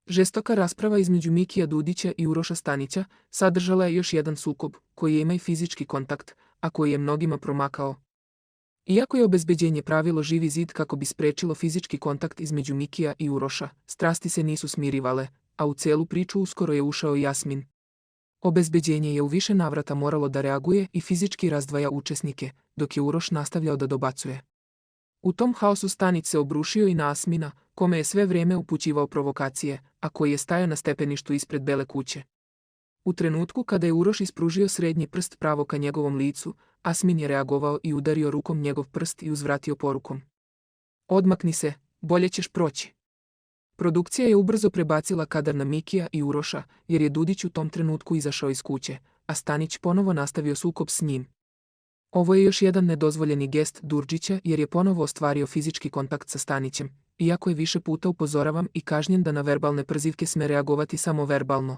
Žestoka rasprava između Mikija Dudića i Uroša Stanića sadržala je još jedan sukob, koji ima i fizički kontakt, a koji je mnogima promakao. Iako je obezbeđenje pravilo živi zid kako bi sprečilo fizički kontakt između Mikija i Uroša, strasti se nisu smirivale, a u celu priču uskoro je ušao i Jasmin. Obezbeđenje je u više navrata moralo da reaguje i fizički razdvaja učesnike, dok je Uroš nastavljao da dobacuje. U tom haosu Stanić se obrušio i na Jasmina, kome je sve vrijeme upućivao provokacije, a koji je stajao na stepeništu ispred Bele kuće. U trenutku kada je Uroš ispružio srednji prst pravo ka njegovom licu, Jasmin je reagovao i udario rukom njegov prst i uzvratio porukom: "Odmakni se, bolje ćeš proći." Produkcija je ubrzo prebacila kadar na Mikija i Uroša, jer je Dudić u tom trenutku izašao iz kuće, a Stanić ponovo nastavio sukob s njim. Ovo je još jedan nedozvoljeni gest Đurđića jer je ponovo ostvario fizički kontakt sa Stanićem, iako je više puta upozoravan i kažnjen da na verbalne przivke sme reagovati samo verbalno.